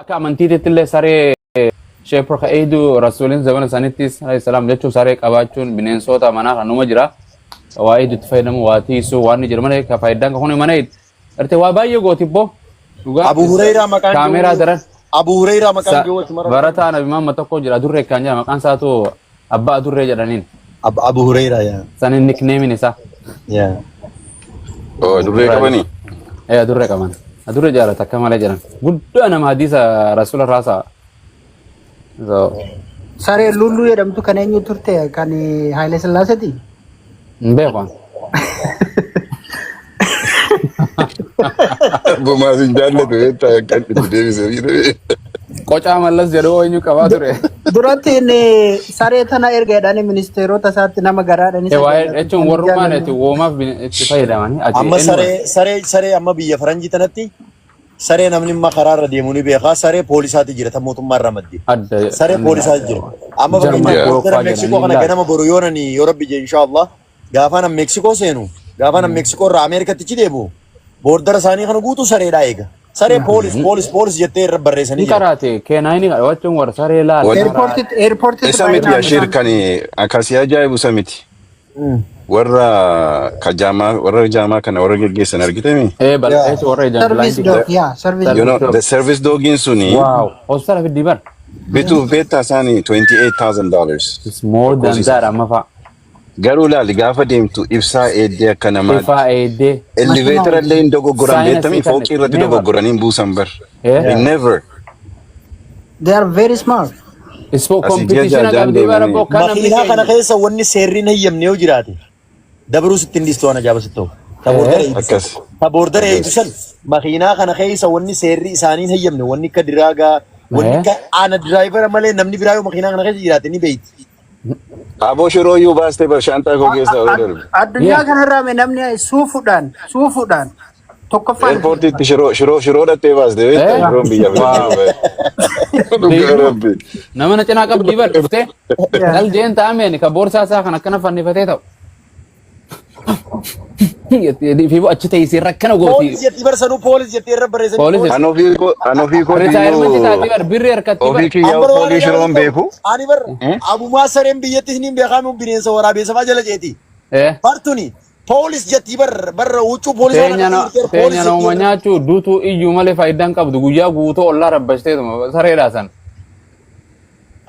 Akka amantiititti illee saree sheepur ka eeydu rasuuliin zamana isaaniittis alayhi salaam jechuun saree qabaachuun bineensota manaa kan numa jira. Waa eeydu itti fayyadamu waa tiisuu waan ni jira malee ka faayidaan ka kuni mana eeydu. Arte waa baay'ee gooti boo. Dhugaa Abu Hureyraa maqaan kaameeraa jiru daran. Abu Hureyraa maqaan jiru achuma Barataa Nabi Muhammad tokko jira adurree kan jira maqaan isaatu abbaa adurree jedhaniin. Abu Hureyraa yaa. Sanin nickname isaa. Yaa. Oh, adurree qabanii? Ee adurree qaban. Adurree jaalata akka malee jedhan. Guddaa nama hadiisa rasuula raasaa. So, Saree Lulluu jedhamtu kan eenyu turte kan Haayile Sillaaseeti? hin beeku an. Gumaa sin jaallatu beektaa akka itti deebise. Qocaa Mallas jedhu eenyu qabaa ture. Duratti inni saree tana erga jedhanii ministeerota isaatti nama garaadhaan Ee isa waa'ee jaallatu jechuun kan warrummaan jaallannu. itti woomaaf itti fayyadamanii ati Amma anyway. saree saree saree amma biyya faranjii tanatti saree namni amma karaa irra deemu ni beekaa saree poolisaati jira tan mootummaa irraa madde. Adda Saree poolisaati jira. Amma Jarman fakkeenyaaf Awurooppaa boordara Meeksikoo jedhanii kana laal. ganama boru yoo nani yoo rabbi jee inshaallah gaafaan an Meeksikoo seenu gaafaan an Meeksikoo irraa Ameerikatti achi deebi'u boordara isaanii kana guutuu sareedhaa eega. Saree poolis poolis poolis jettee irra barreessanii Ni jira. qaraate keenaa inni jechuun warra saree laal. Eerpoortitti eerpoortitti Isa miti baay'inaan Ashiir isaan kan akkasii ajaa'ibu isa miti. Warra ka jaamaa warra jaamaa kana warra geggeessan argitemi? Ee bal'eessu warra ijaan service blind dog yaa service You dog. know, the service dogiin suni Wow. Hospitaala fiddii bar. bituuf beektaa isaanii $28,000. It's more than Lakkoofsi that isaa. amma fa'a. Garuu laali gaafa deemtu ibsaa eeddee akka namaatti. Ifaa eeddee. Elevator illee hin dogoggoran Saayinasii beektami kan fooqii irratti never. dogoggoranii hin buusan bar. Eh? They never. They are very smart. Ispo Asii ji'a competition jaajaan qabdii bara deemanii. bokkaa namni Makiinaa kana keenya. keessa wanni seerri hin hayyamne yoo jiraate dabaruu sitti hin dhiistu waan ajaa'iba sitti ta'u. Ta boordara eeydu san. Akkas. Ta boordara eeydu Akkas. san makiinaa kana keessa wanni seerri isaanii hin hayyamne wanni akka diraagaa wanni Eh? akka ana diraayivara malee namni biraa yoo makiinaa kana keessa jiraate ni beeyti. Aboo shiroo iyyuu baastee bar shaantaa koo keessaa ol darbe. Addunyaa kanarraa mee namni suufuudhaan tokkoffaan Eerpoortiitti shiroo shiroo shiroo dhattee baaste beektaa Eh? shiroon biyya Wow. biraa. Dhugaa Deemuu. rabbi. Nama na cinaa qabdii bar dhuftee. Dal jeen taa'ameen ka boorsaa isaa kan akkana fannifatee ta'u. Fi achi teessee rakkana gooti. Poolis jetti barsanuu poolis jettee irra barreessanii Poolis poolis. An ofii koo an ofii Retirement kootiyyuu taatii bar birri harkatti bar. ofii kiyyaa An bara waan foolii ajaa'iba shiroon sitti ta'u. beeku. Ani bar abumaa sareen biyyatti isiniin beekamu bineensa waraabessa fa'aa jala ceeti. Eh. Bartuni poolis jetti bar bar huccuu poolisaa Teenya kana na poolis teenya jetti nama irra. nyaachuu duutuu iyyuu malee faayidaan qabdu guyyaa guutuu ollaa rabbashteetuma sareedhaa san.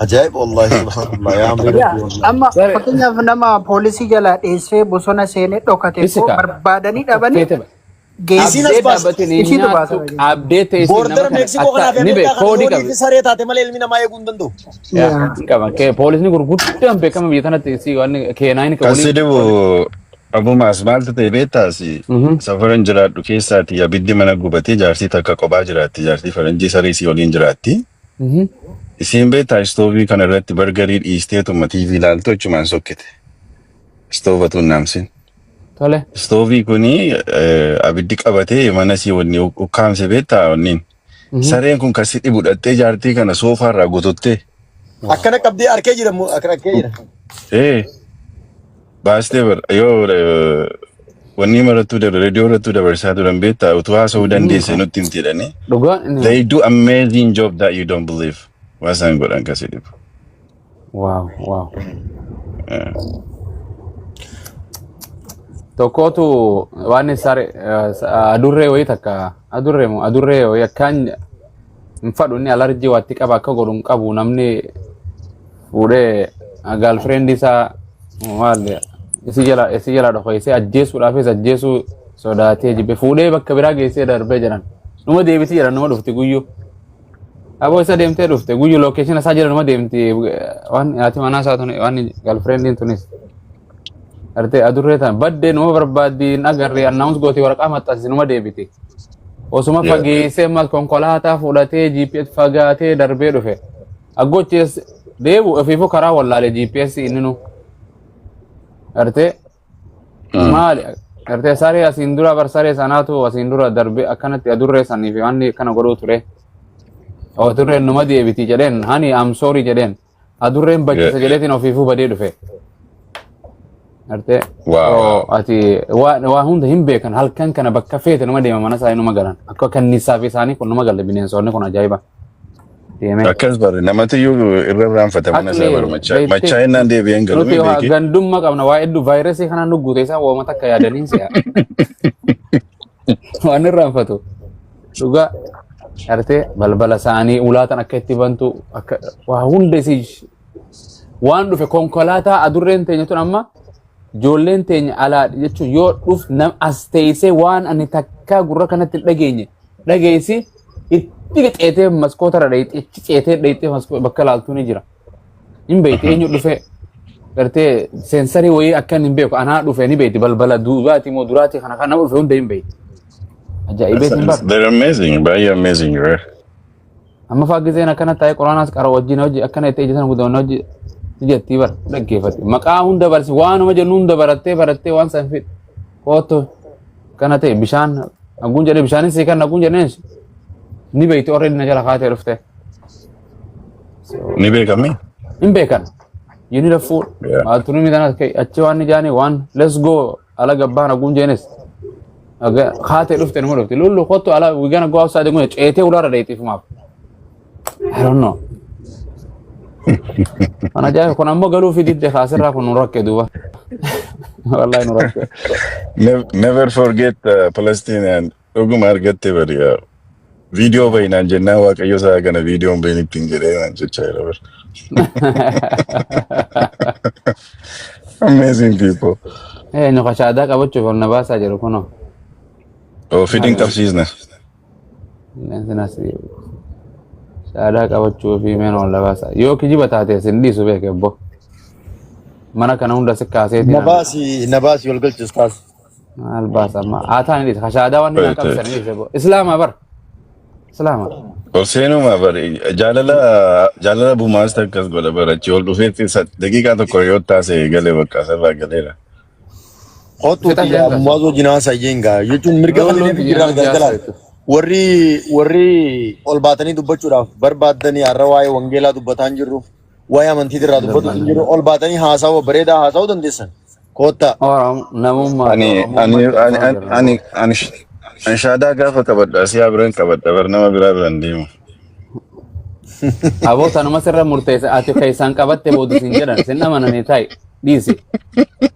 Ajaa'ib wallahi subhanallah yaa amrii Yaa, rabbii wallahi. amma Saree fakkeenyaaf nama poolisii jalaa dheessee bosona seenee dhokate koo isika barbaadanii dhabanii feete ba. Isiin geessu. as Abdee baasti. dhaabbatiin hin Isiitu baasa nyaattu jechuudha. abdee teessee nama Boordara kana Meeksikoo kanaa akka fi ni beek Ameerikaa kana koodii yoonii qabdi. fi saree taate malee ilmi namaa eeguu hin danda'u. Yaa Yaa. hin qaban kee poolisni gurguddaan beekama biyya tanatti si waan keenaa inni Kan si waliin. dhibu abumaas maaltu ta'e beektaas safaran jiraadhu keessaati abiddi mana gubatee jaartii takka kophaa jiraatti jaartii faranjii saree isii waliin jiraatti. Isiin beektaa istoovii kana irratti bargarii dhiisteetuma TV ilaaltu achumaan sokkite. Istoova tun naamsin. Tole. Istoovii kuni abiddi qabatee mana isii wanni ukkaamse beektaa wanniin. Sareen kun kan si dhibu dhattee jaartii kana soofaarraa gotottee. Akkana qabdee arkee jira moo akkana arkee jira. Ee baastee bar yoo wanni marattuu dabre reediyoo irrattuu dabarsaa turan beektaa utuu haasa'uu dandeesse nutti himti jedhanii. Dhugaa inni. They do amazing job that you don't believe. Waan isaan godhan kan si dhibu. Wow. Tokkotu waan sare adurree wayii takka adurree moo adurree wayii akkaan hin fadhu inni alarjii waatti qaba akka godhu hin qabu namni fuudhee girlfriend isaa maal isi jala dhokaysee ajjeesuudhaafis ajjeesuu sodaatee jibbe fuudhee bakka biraa geessee darbee jedhan numa deebiti jedhan numa dhufti guyyuu. Aboo isa deemtee dhufte guyyuu location isaa jala numa deemti waan haati manaa isaa tuni waan girlfriendiin tunis. Artee adurree tana baddee numa barbaaddi hin agarree announce gooti waraqaa maxxansi numa deebiti. Osuma fageessee ammas konkolaataa fudhatee GPS fagaatee darbee dhufe. Aggochiis deebu ofiifuu karaa wallaalee GPS inni nu. Artee maali gartee saree asiin dura bar saree sanaatu asiin dura darbe akkanatti adurree sanii fi waan akkana godhuu ture. Adurreen numa deebiti jedheen hani I'm sorry jedheen adurreen bachisa jedheetiin ofiifuu badee dhufe. Gartee ati waa hunda hin beekan halkan kana bakka feete numa deema mana isaanii numa galan akka kanniisaa fi isaanii kun numa galle bineensonni kun ajaa'iba. Deemee. Akkas bare namatti iyyuu irra irraanfata mana isaa Aqli bara machaa beektee machaa innaan deebi'een nuti galumee waa beekee. gandummaa qabna, waa hedduu vaayirasii kanaan nu guute, isaan wooma takka yaadanii si'a. Waan irraanfatu. Dhugaa gartee balbala isaanii ulaatan akka itti bantu akka waa hunda isii waan dhufe konkolaataa adurreen teenya tun amma ijoolleen teenya alaa jechuun yoo dhuf nam as teessee waan ani takkaa gurra kanatti hin dhageenye dhageessi itti ceetee maskoota irra dhayxee itti ceetee dhayxee maskoo bakka laaltuu ni jira. Hin beekti eenyu dhufe, gartee sensorii wayii akka hin beeku anaa dhufe ni beekti, balbala duubaati moo duraati kana kan nama dhufe hunda hin beekti. Ajaa'ibeetiin bara. They're amazing, baay'ee amazing, right? Amma faa giseen akkana taa'ee quraanaas qara wajjin hojii akkana itti ija sana guutamne hojii jettii bara dhaggeeffate. Maqaa hunda barsi waanuma jennu hunda barattee barattee waan san fidhe. Kootu kana ta'e bishaan haguun jedhee bishaanis kan haguun jedhee ni beekti, already na jala kaatee dhufte. Ni beekame? Hin beekan. You need a food. Maaltu ni midhaan achi waan ni jaanii waan let's go ala gabbaan haguun jeenis. Kaatee dhufte nama dhufte. Lullu kootu ala, we gonna go outside kun ceetee ulaarra dheetiif maaf. I don't know. Kan ajaa'iba kun ammoo galuu fi didde kaasirraa kun nu rakke duuba. Wallahi nu rakke. Never forget Palestinian dhuguma argatte bari viidiyoo bayinaan jennaan waaqayyo isaa kana viidiyoon bayin ittiin jedhee naan jechaa jira bar. Amazing people. Nu kashaadaa qabachuuf ol na baasaa jiru kunoo. Oh, fidin qabsiisna. Qilleensi nas shaadaa qabachuu fi meen ol na baasaa. Yoo kijiba taate sin dhiisu beeke obbo. Mana kana hunda si kaaseetiin Na baasi, na baasi, ol galchi ustaas. Maal baasa amma? Haa ta'an dhiisa. Kashaadaa waan inni qabsiisan dhiise bo. Islaama bar. Islaama. Ol seenuma bari jaalala jaalala bumaas akkas godha bara achi ol dhufeetti daqiiqaa tokko yoo taase galee bakka asirraa galeera. Kottuuti. Fixa seensa. Ammaas wajjin haasaa jeengaa jechuun mirga Lolluun kanneen biyya jirraa hojii galgala. haasa'e. Warri ol baatanii dubbachuudhaaf barbaaddanii har'a waa'ee wangeelaa dubbataa hin jirru. Waa'ee amantii irraa dubbatu hin jirru. Ol baatanii haasawaa bareedaa haasa'uu dandeessan. Koottaa. Oromo namummaa Ani ani ani ani ani ani ani shaadaa gaafa qabadha siyaa biraan qabadha bar nama biraa biraan deemu. Aboo tanuma sirra murteessa, ati keessaan qabatte booda sin jedhan sin amananii taa'i dhiisi.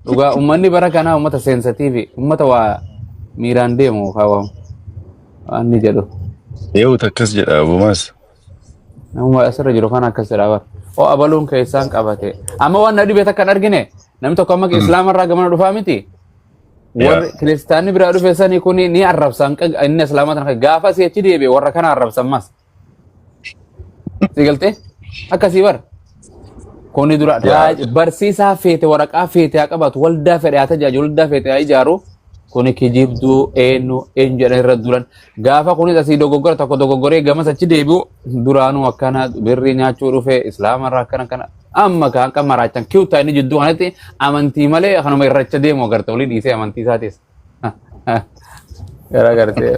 Dhugaa uummanni bara kanaa uummata sensitiivi, uummata waa miiraan deemu kaawwamu waan ni jedhu. Eewwatu akkas jedha abumaas. Namuma asirra jiru kana akkas jedha bara. O abaluun keessaan qabate. Amma waan na dhibe takka hin argine, namni tokko amma islaamarraa gamana dhufaa miti. Warri kiristaanni biraa dhufe sani kuni ni arrabsan, inni islaamaa tana gaafa si achi deebi'e warra kana arrabsan mas. Si galtee? Akkasii bara. Kuni dura barsiisaa feete waraqaa feete haa qabaatu, waldaa fedhe haa tajaajilu, waldaa feete haa ijaaru, kuni kijibduu eenyu eenyu jedhan irra duran. Gaafa kunis asii dogoggora tokko dogoggoree gamas achi deebi'u duraanuu akkana birrii nyaachuu dhufe islaamarraa akkana kana amma kan akka maraachan kiwtaa inni jidduu kanatti amantii malee kanuma irracha deemu agarte olii dhiisee amantii isaatis. Gara gartee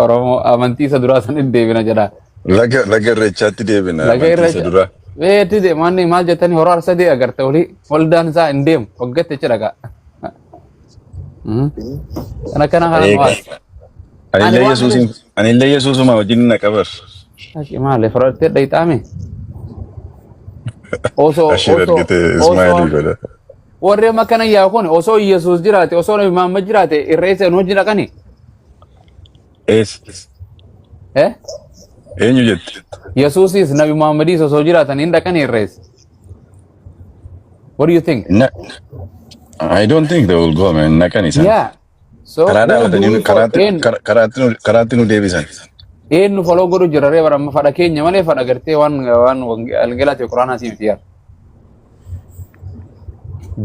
Oromoo amantii isa duraa san hin deebina jedha. Laga irreechaatti deebina Laga amantii isa irra duraa. Beetti deemanni maal jettanii horaa arsadee agarte olii waldaan isaa hin deemu waggaatti achi dhagaa. Kana kana kana Eega. maal? Ani Anillee waan Yesuusin anillee Yesuusuma wajjin na qabar. Aki maali fudhattee dhayxaame? Osoo Ashir osoo argite osoo Ismaa'ilii godha. Warri amma akkana yaa'u kun osoo Yesuus jiraate, osoo Nabi Muhammad jiraate irreessa nu wajjin dhaqani. Ees Eh? eenyu jette? Yesuusis Nabi Muhammadis osoo jiraatan hin dhaqani irreessa. What do you think? Na, I don't think they will go, man. Naqan isaan. Yeah. So Karaa who do dhaabatanii we follow? karaatti Eenyu karaatti nu deebisan. eenyu follow godhu jira ree bara amma? Fadha keenya malee fadha gartee waan wangeelaa fi quraanaa miti yaa.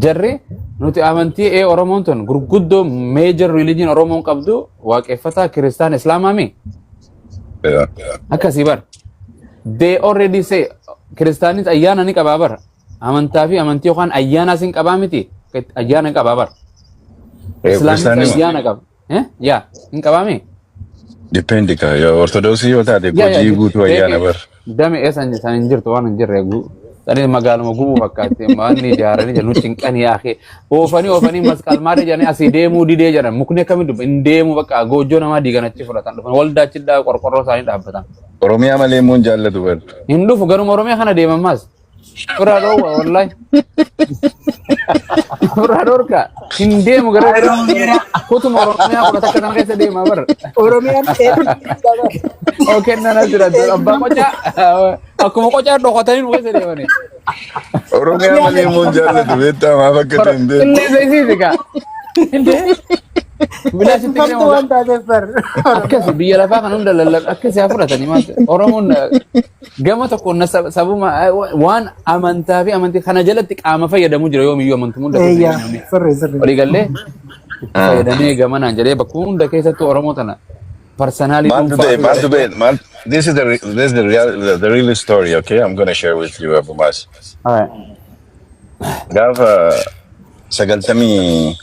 Jarri nuti amantii ee Oromoon tun gurguddoo major religion Oromoon qabdu waaqeffataa, kiristaan, islaamaa mi? Yeah. Akkasii bara. They already say kiristaanis ayyaana ni qabaa bara. Amantaa fi amantii yookaan ayyaanaas hin qabaa miti. Ayyaana hin qabaa bara. Islaamis Kiristaanni ayyaana qaba. Eh? Yaa hin qabaa mi? Depend ka yoo ortodoksii yoo taate Yaa yaa hojii guutuu ayyaana beeke bar. dame eessa san hin jirtu waan hin jirre. Sanis magaaluma gubuu fakkaatti waan ijaaranii jedhu cinqanii yaakee oofanii oofanii masqalmaadha jedhanii asii deemuu didee jedhan mukni akkamitti dhufa hin deemu bakka goojjoo namaa diigan achi fudhatan dhufan waldaa achi qorqorroo isaanii dhaabbatan. Oromiyaa malee immoo hin jaallatu bar. Hin dhufu garuma Oromiyaa kana deeman maas. Ofirraa dhoowwa wallahi. Ofirraa dhorka hin deemu gara kutuma Oromiyaa 11 kana keessa deema bar. Oromiyaan Oo kennan as jira abbaa qocaa akkuma qocaa dhokatanii nu keessa deemani. Oromiyaa malee immoo hin jaallatu beektaa maaf akka ta'e hin beeku. Qilleensa isiiti kaa. Bilaashitti Eebbifamtuu waan taateef bar. Akkasi biyya lafaa kan hunda lallab akkasi haa fudhatanii maal Oromoon gama tokkoon sabuma waan amantaa fi amantii kana jalatti qaama fayyadamu jira yoomiyyuu amantuu hunda keessa Eeyyaa, namni. sirrii sirrii. Walii gallee itti fayyadamee gamanaan jedhee bakka hunda keessattuu Oromoo tana personally Maaltu dhuunfaa ta'e fi maaltu ta'e maal this is the re- this is the real the real story, okay? I'm gonna share with you, Abu Mas. Alright. Gaafa 91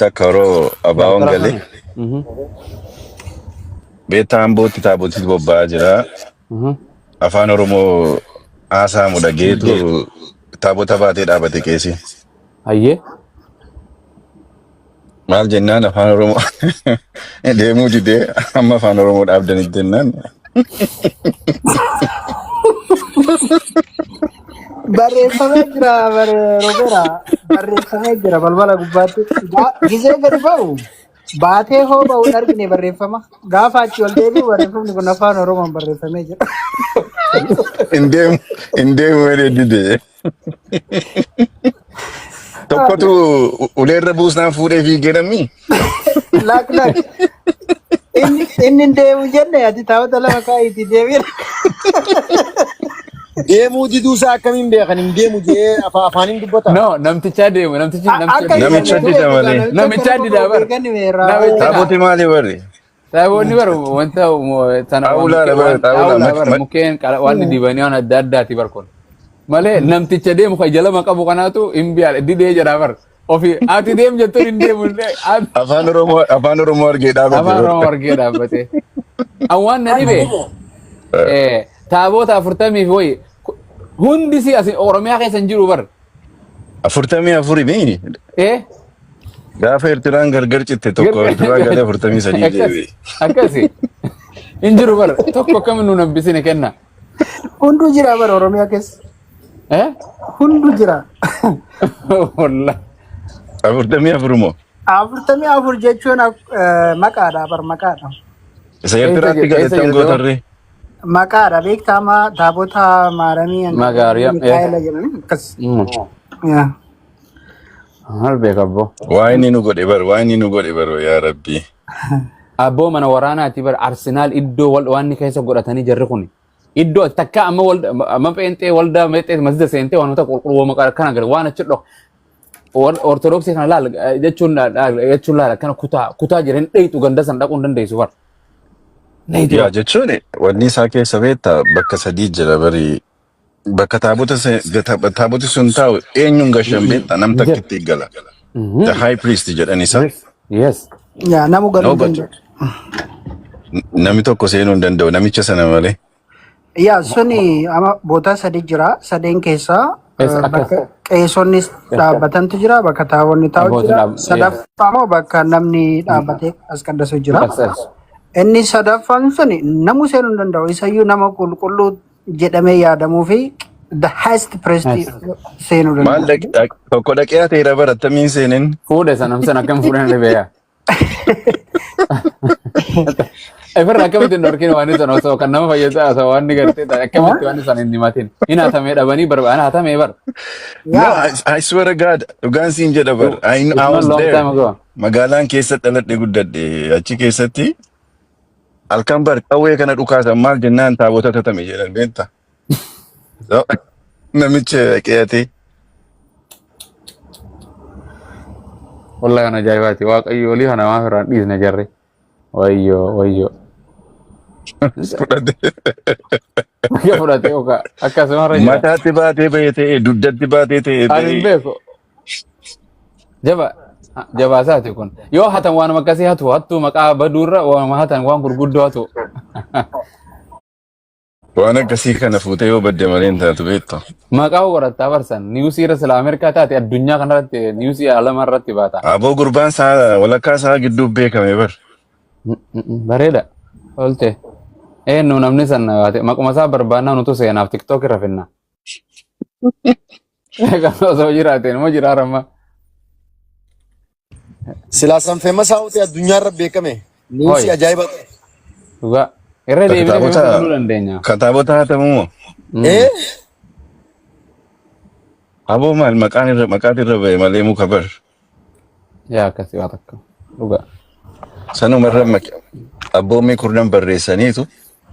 yeroo abaawoon galee beektaa Ambootti taabotitti bobba'aa jira. Afaan Oromoo haasa'amu dhageetu taabota baatee dhaabate qeesii. Hayyee. Maal jennaan afaan Oromoo deemuu didee amma afaan Oromoo dhaabdanitti jennaan. Barreeffamee jira Robeera. Barreeffamee jira balbala gubbaatti. Gizee gadi ba'u baatee hoo ba'u hin argine barreeffama. Gaafa achi ol deebi'u barreeffamni kun afaan Oromoon barreeffamee jira. Hin deemu hin deemu jedhee didee. Tokkotu uleerra buusnaan fuudhee fiigee namni. Laak laak. Inni hin deemu jenne ati taa'ota lama kaa'iitii deebiin. Deemuu diduu isaa akkamiin beekan hin deemu jee afaaniin dubbata. No, namtichaa deemu namtichi Akka Namicha dida malee. Namicha dida bar. Namicha Taaboti maali barri? Taaboonni bar wanta tana Xaawulaadha bar, xaawulaa. Xaawulaa bar mukkeen waan dibanii waan adda addaati bar kun. Malee namticha deemu kan ija lama qabu kanaatu hin biyaa didee jedha bar. Ofi ati deem jettuun hin deemu. Afaan Oromoo argee dhaabate. Afaan Oromoo argee dhaabbate. Awwaan na dhibe taabota 40 fi wayi hundi si as Oromiyaa keessa hin jiru bar. 44 mi? Eh? Gaafa Eertiraan gargar citte tokko Eertiraa galee 43 deebi'e. Akkasi. Hin jiru bar. Tokko akkamiin nuun hambisine kenna. Hunduu jira bara Oromiyaa keessa. Eh? Hunduu jira. Wallah. 44 moo? 44 jechuun maqaadha bar maqaadha. Isa Eertiraatti Eessa galettan jirtu? gootarree. Maqaadha beektaama taabota Maaramii Magaariyaa, Mikaa'ela jedhani akkas. Yaa. Maal beeka abboo? Waa inni nu godhe bar, waa inni nu godhe bar, yaa Rabbi. Abboo mana waraanaati bar Arsenaal iddoo waan inni keessa godhatanii jarri kun. Iddoo takka amma amma pheenxee waldaa meexxee masjida seentee waan tokko qulqulluu maqaa kana gara waan achi dhok. Ortodoksii kana laal jechuun laal akkana kutaa kutaa jiran dheeytu ganda san dhaquu hin dandeessu bar. Dheeytu. Yaa jechuun wanni isaa keessa beektaa bakka sadii jira bari bakka taabota taaboti sun taa'u eenyuun gashan beektaa nam takkitti gala. The high priest jedhan isa. Yes. Yaa namu galuu hin Nobody. danda'u. Namni tokko seenuu hin danda'u namicha sana malee. Yaa suni amma boota sadi jira. Sadeen keessaa Akkas. bakka qeesonni dhaabbatantu jira, bakka taabonni taa'u Abbootiin jira. Sadaffaa immoo bakka namni dhaabbatee as qaddasu jira. Akkas. Inni sadaffaan suni namu seenuu hin danda'u. Isayyuu nama qulqulluu jedhamee yaadamuu fi the highest priest seenuu Maal danda'u. Tokko dhaqee hateera bara attamiin seenin. Fuudhe sana sana akkam fuudhan dhibeeya. Ifirra akkamitti hin dhorkin waan sana osoo kan nama fayyadu osoo waan ni gartee ta'e akkamitti waan sana hin himatin. Hin hatamee dhabanii barbaada hatamee bar. No, Yaa I swear to God, dhugaan siin jedha bar. It's I not was long there. time ago. Magaalaan keessa dhaladhe guddadhe achi keessatti halkan bar qawwee kana dhukaasan maal jennaan taabota tatame jedhan beektaa. So, namicha qe'atee. Wallahi kana ajaa'ibaati. Waaqayyo olii kana maaf irraan dhiisne jarre. Wayyoo wayyoo. Fudhate. Akka fudhatee yookaan akkasumarra jira. Mataatti baatee bahee ta'e dugdatti baatee ta'e Ani hin ta'e. beeku. Jaba jabaasaati kun. Yoo hatan waanuma akkasii hatu hattuu maqaa baduurra waanuma hatan waan gurguddoo hatu. Waan akkasii kana fuutee yoo badde malee hin taatu beektu. Maqaa godhattaa barsan newsii irra sila Ameerikaa taate addunyaa kanarratti newsii alama irratti baata. Aboo, gurbaan isaa walakkaa isaa gidduu beekame bar. Bareeda. Olte. Eenyu namni san baate maquma isaa barbaannaa nutu seenaaf TikTok irra finna. Kan osoo jiraateen immoo jiraaramma. Silaa san famous ta'e addunyaarra beekame. Newsii Hoi. ajaa'iba ta'e. Dhugaa. Irra deebinee Kitaabota famous godhuu dandeenya. Kitaabota hatamu moo? Eh? Aboo, maal maqaan irra maqaatu irra ba'e malee muka bar. Yaa, akkasii waa takka. Dhugaa. Sanumarra abboommii kurnan barreessaniitu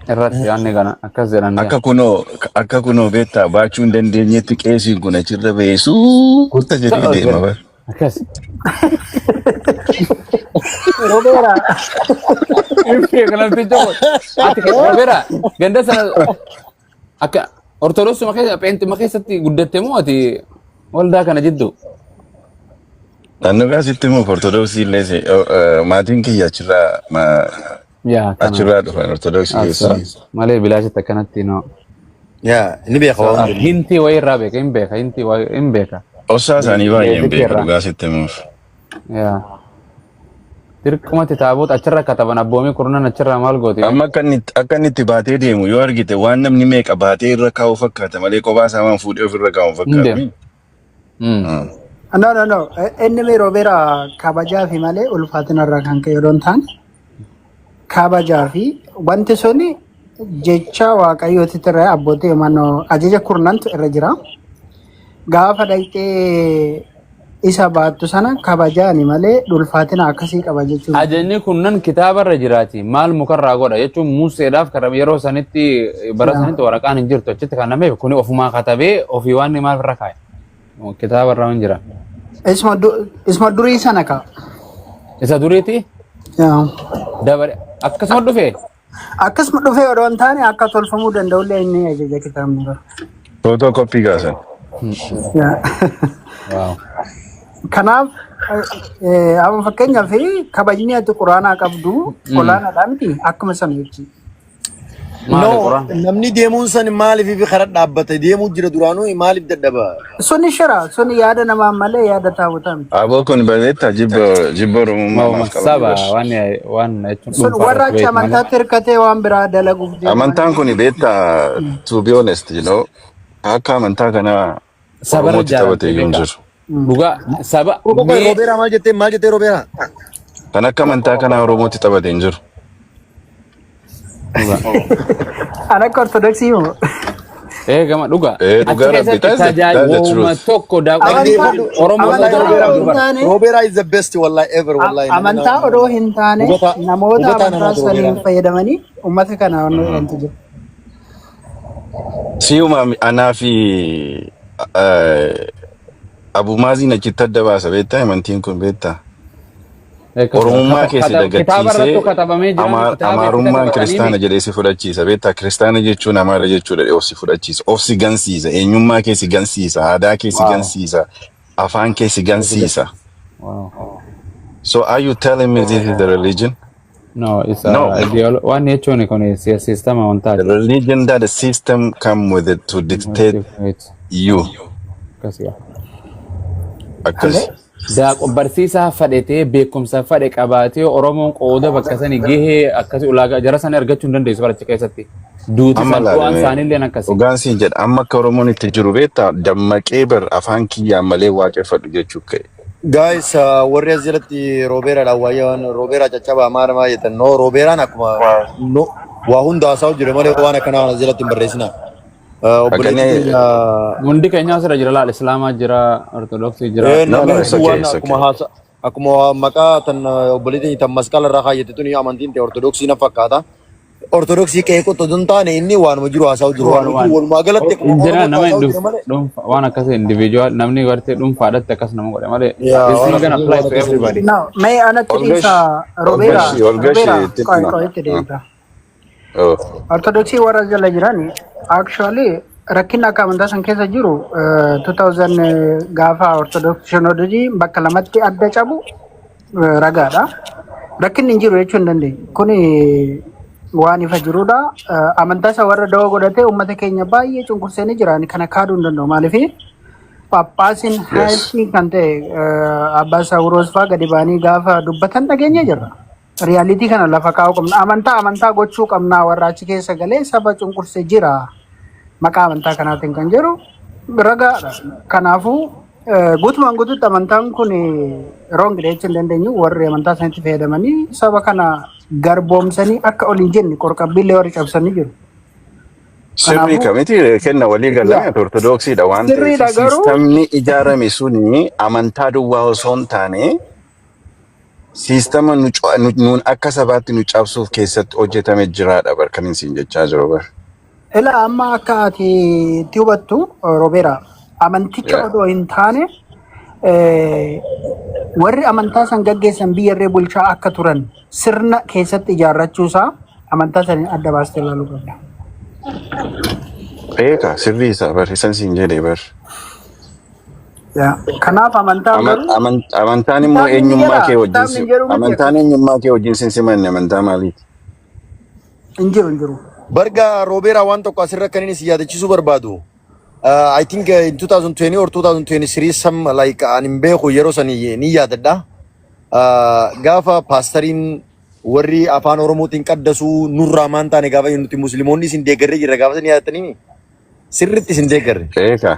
Irratti yaanni kana akkas jedhan. Akka kunoo akka kunoo beektaa baachuu hin dandeenyetti qeesiin kun achirra ba'ee suuta jedhee deema bar. Akkas. Robeera. Namticha kun. Ati Robeera, ganda sana akka Ortodoksuma keessa Pheenxuma keessatti guddatte moo ati waldaa kana jiddu? Naannoo kaasitti immoo Ortodoksii illee maatiin kiyya achirraa Yaa kana. achirraa dhufan Ortodoksii keessa. Malee bilaashitti akkanatti no. Yaa, inni beeka waan hundumaa. Hintii wayii irraa beeka, hin beeka, hintii wayii hin beeka. Ossaa isaanii baay'ee hin beeku Irraa. dhugaa sitti himuuf. Yaa. Dirqumatti taabota achirra kataban abboomii kurnan achirraa maal gooti? Amma akka inni itti baatee deemu yoo argite, waan namni meeqa baatee irra kaa'u fakkaata malee kophaa isaa waan fuudhee ofirra kaa'u Hin fakkaata. deemu. No, no, no. Inni mee Robeera, kabajaa fi malee ulfaatina irraa kan ka'e odoo hin taane, kabajaa fi wanti suni jecha Waaqayyooti irra abbootii manoo ajaja kurnantu irra jira. Gaafa dhaqxee isa baattu sana kabajaani malee ulfaatina akkasii qaba jechuudha. Ajajni kunnan kitaabarra jiraati. Maal mukarraa godha jechuun Museedhaaf kan yeroo sanitti, bara sanitti waraqaan hin jirtu, achitti kan nameef kuni ofumaa katabee ofii waan maal irra kaa'e. Kitaabarra waan jira. Isuma durii sana ka. Isa duriiti Yaa. dabare akkasuma dhufe. Akkasuma dhufee odoo hin taane, akka tolfamuu danda'ullee inni ajaja kitaabni bara. Footoo koppii kaasan. Yaa. Wow. Kanaaf amma fakkeenyaaf kabajni ati Quraanaa qabdu olaanaadha miti? Akkuma sana jechuudha. Maali No, Quraan? namni deemuun san maaliif fi karaa dhaabbate deemuu jira duraanuu maaliif dadhaba? Suni shira, suni yaada namaa malee yaada taabotaa miti. Aboo, kun bareedaa jibba jibba Oromummaa maaf qabanii Saba bar. waan jechuun Sun dhuunfaa warra irratti achi beeku malee. amantaatti hirkatee waan biraa dalaguuf deemu Amantaan malee. kun beektaa, to be honest, akka amantaa kanaa Sabarra Oromootti jaaramte taphatee hin beekaa. jiru. Dhugaa saba Qoy, mee Robeeraa maal jettee, maal jettee, Robeeraa? Kan akka amantaa kanaa Oromootti taphatee hin jiru. Dhugaa. An akka Ortodoksii moo? Ee, gama dhugaa. Ee, Achi dhugaa Rabbi, keessatti that's the tajaajiluma truth. tokko daaqonni Amantaa Oromoo amantaa sodaa odoo qabdu hin bara. taane Robeeraa is the best wallahi ever wallahi. Namni amantaa nama odoo hin taane hubataa namoota hubataa amantaa namaati saniin Robeeraan. fayyadamanii uummata kana wanti jiru. Si'uma anaa fi Abumaaziin achitti adda baasa beektaa, amantiin kun beektaa. Oromummaa keessa Kitaaba irrattuu dagachiisee katabamee jira. Kitaaba itti Amaarummaan katabatanii kiristaana jedhee si fudhachiisa beektaa. Kiristaana jechuun Amaara jechuudha, of si fudhachiisa, of si gansiisa, eenyummaa kee si gansiisa, aadaa kee si gansiisa, afaan kee si gansiisa. So are you telling me this is the religion? No, it's a No. Waan jechuun kun system The amantaati. religion that the system come with it to dictate you. Akkasii. Akkas. Daaqo barsiisaa fadhetee beekumsa fadhe qabaatee Oromoon qooda bakka sani gahee akkasii ulaagaa jara sani argachuu hin dandeessu baracha keessatti. Duuti Amma san bu'aan laalame isaaniillee akkasii. Dhugaan siin jedha, amma akka Oromoon itti jiru beektaa, dammaqee bar afaan kiyyaan malee waaqeffadhu jechuu ka'e. Guys, warri as jalatti Roobeeraadhaan waa'ee waan Roobeeraa caccabaa maal maal jettan, no, Roobeeraan akkuma no waa hunda haasa'u jira malee waan akkanaa waan as jalatti hin barreessina. Obboleettii Akkanee keenya Hundi keenya asirra jira laal, Islaamaa jira, Ortodoksii jira. No, no, namni it's hunduu okay, waan it's akkuma okay. haasa akkuma maqaa tan obboleettii tan masqala irraa kaayyate tuni amantiin ta'e Ortodoksii na fakkaata. Ortodoksii qeeqotu osoo hin taane inni waanuma jiru haasa'u jiru. Waan Waan waan walumaa galatti akkuma jira Oromootti nama haasa'u jira malee. dhuunfa waan akkasii individual namni gartee dhuunfaadhatti akkas nama godhe malee Yaa it's waan not gonna akkasii apply waan to akkasii. everybody. No, mee anatti Olgash dhiisa Robeera, Olgashi Olgashi Robeera, itti qoy hima. qoy itti deebita. Oh. Ortodoksii warra jala jiran actually rakkinni akka amantaa san keessa jiru 2000 gaafa Ortodoksii Sinoodosii bakka lamatti adda cabu ragaadha. Rakkinni hin jiru jechuu hin dandeenyu. Kuni Waan ifa jirudha. Amantaa isa warra dawoo godhatee uummata keenya baay'ee cunqursee ni jira. Ani kana kaaduu hin danda'u. Maaliif Phaaphaasiin haayistii kan ta'e Abbaa Saawuroos fa'aa gadi ba'anii gaafa dubbatan dhageenye jirra. Reality kana lafa kaa'uu qabna. Amantaa amantaa gochuu qabna warra achi keessa galee saba cunqursee jira. Maqaa amantaa kanaatiin kan jedhu ragaadha. Kanaafuu guutumaan guututti amantaan kun wrong jechuu hin dandeenyu. Warri amantaa sanatti fayyadamanii saba kana garboomsanii akka ol hin jenne qorqabbiillee warri cabsanii jiru. Sirrii Kanaafuu kamiti kenna walii galame ortodoksiidha waan ta'eef sirriidha garuu siistamni ijaarame suni amantaa duwwaa osoo hin taane siistama nu nuun akka sabaatti nu cabsuuf keessatti hojjetame jiraadha bar kan isin jechaa jiru bar. Ila amma akka ati itti hubattu Robeera amanticha odoo hin taane warri amantaa san gaggeessan biyyarree bulchaa akka turan sirna keessatti ijaarrachuusaa amantaa saniin adda baastee ilaaluu qabda. Beeka sirrii isaa bar isan siin jedhe bar. Yaa. Kanaaf amantaan garuu Amantaan immoo kitaabni ni eenyummaa jedha kee wajjin kitaabni hin jedhu miti amantaan akkas eenyummaa kee wajjin sin simanne amantaa maaliiti? hin jiru hin jiru. Barga Roobeeraa waan tokko asirra kan inni si yaadachiisuu barbaadu. I think in 2020 or 2023 some like ani hin beeku yeroo sani ni yaadadha. Gaafa paastariin warri afaan Oromootiin qaddasuu nurraa maan taane gaafa nuti musliimoonni isin deeggarree jirra gaafa sani yaadatanii sirriitti isin deeggarre. Beeka.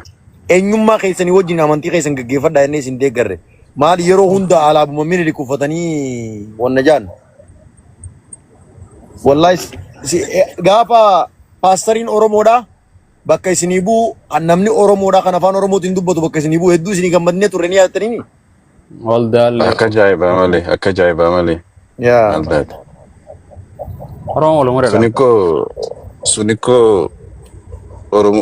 Eenyummaa keessanii wajjin amantii keessan gaggeeffadhaa jennee isin deeggarre. Maali yeroo hunda alaabuma Minilik uffatanii wanna jaan. Wallahi gaafa paastariin Oromoodhaa bakka isinii bu'u kan namni Oromoodhaa kan afaan Oromootiin dubbatu bakka isinii bu'u hedduu isinii gammadnee turre ni yaadatanii. Waldaallee. Akka ajaa'ibaa malee akka ajaa'ibaa malee. Yaa. Maal taate? Oromoo waluma Sunikoo sunikoo Oromo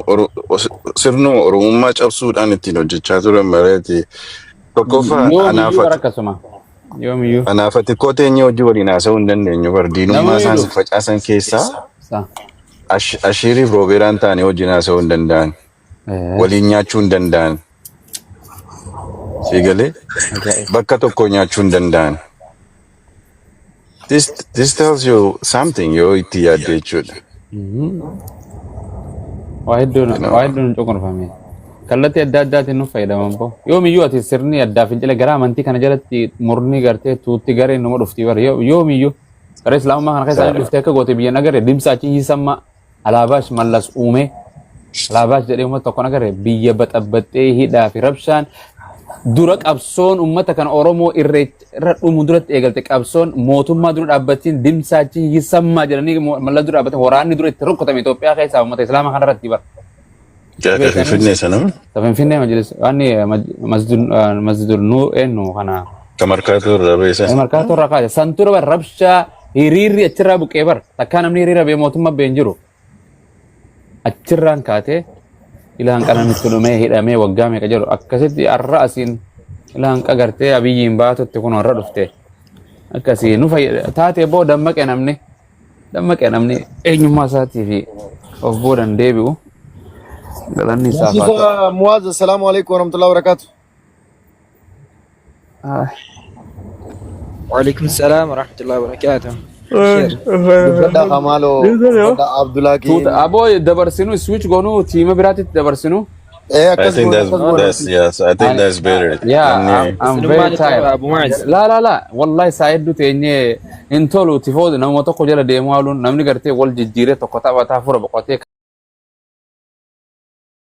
sirnuma Oromummaa cabsuudhaan ittiin hojjechaa turan mareeti. Tokkoffaa Yoomiyyuu anaaf bara ati akkasuma. Yoomiyyuu. anaaf ati koo teenyee hojii waliin haasa'uu hin dandeenyu bar diinummaa Namni isaan dhufu. facaasan keessaa Sa. Ashiiriif Roobeeraan taane wajjin haasa'uu hin danda'an. Waliin nyaachuu hin danda'an. Siigalee Ajaa'ib. bakka tokko nyaachuu hin danda'an. This tells you something yoo itti yaadde jechuudha. Waa hedduun You know. waa hedduun cunqurfame. Kallattii adda addaatiin nu fayyadaman boo. Yoomiyyuu ati sirni addaa fincila gara amantii kana jalatti murni gartee tuutti gareen numa dhufti bara yoomiyyuu. Gara islaamummaa kana keessa dhuftee akka goote biyya nagarre dimsa achi hiisamma alaabaas mallas uume alaabaas jedhee uummata tokko nagarre biyya baxabbaxxee hidhaa fi rabshaan dura qabsoon uummata kana Oromoo irra dhumu duratti eegalte qabsoon mootummaa dura dhaabbatiin dimsaachi hiisammaa jedhanii mallas dura dhaabbate waraanni dura itti rukkutame Itoophiyaa keessaa uummata islaamaa kana irratti bara. Jaaka Finfinnee sana Finfinnee majlis waan masjidul nuur eenyu kana kamarkaatu irraa beesan. Markaatoo irraa kaase santura bar rabshaa hiriirri achirraa buqqee bar takkaa namni hiriira bee mootummaa bee hin jiru achirraan kaatee ilaan qalamitti dhumee hidhamee waggaa meeqa jedhu akkasitti har'a asiin ilaan qagartee abiyyiin baatutti kun har'a dhufte akkasii nu fayyada taatee boo dammaqe namni dammaqe namni eenyummaa isaatii fi of boodan deebi'u galanni isaaf haa ta'u. Barsiisaa Muwaaz, assalaamu alaikum warahmatullahi wabarakatuh. وعليكم السلام ورحمة الله وبركاته. خير. Dubbadhaa Kamaaloo, dubbadhaa Abdulaakiin. Tuuta aboo dabarsinu switch goonuu tiima biraatitti dabarsinu. Eh, I akkas think goona that's akkas goona. that's yes, I think that's better. Yeah, Namni I'm Isinummaan very itti tired. Abu Muaz. La la la, wallahi saa hedduu teenyee hin tolu tifoo nama tokko jala deemuu haaluun namni gartee wal jijjiiree tokko taphataa fura boqotee.